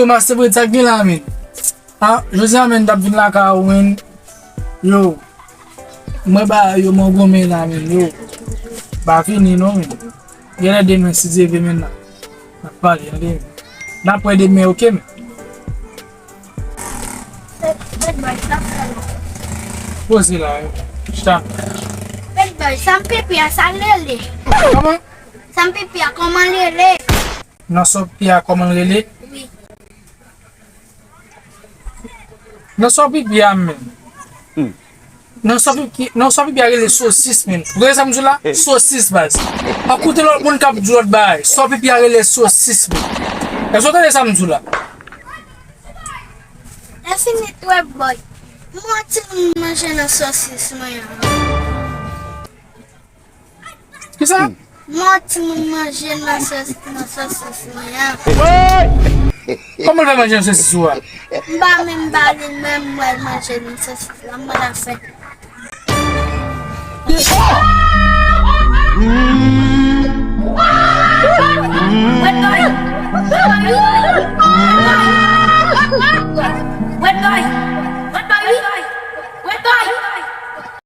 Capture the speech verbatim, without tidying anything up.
Yo, Master Fred, sa k gen la, men? Ah, jodi a, men, m t ap vin lakay ou, men. Yo, mwen ba yo mwen goumen la, men, yo. Pa fini, non, men. Genlè demen, si Dye vle, men, n ap, n ap pale, tande, men. N ap wè demen, oke, men. Bad boy, sa fè la? Poze la, yo. Chita. Bad boy, sa m pipi a, sa l rele? Kòman? Sa m pipi a, kòman l rele? Nan sa w pipi a, kòman l rele? Wi. Nan sa w pipi a, men. Nan sa w pipi, nan sa w pipi a rele sosis, men. Ou tande sa m di w la? Sosis, baz. Pa koute lòt moun k ap di w lòt bagay. Sa w pipi a rele sosis, men. Èske w tande sa m di w la? Lè fini twè bòy. Mwen ti moun manje nan sosis mwen an. Kisa? Mwen ti moun manje nan sòs, nan sosis mwen an. Kòman l fè manje nan sosis ou a? M pa menm ba li, men mwen manje nan sosis la, mwen la fè.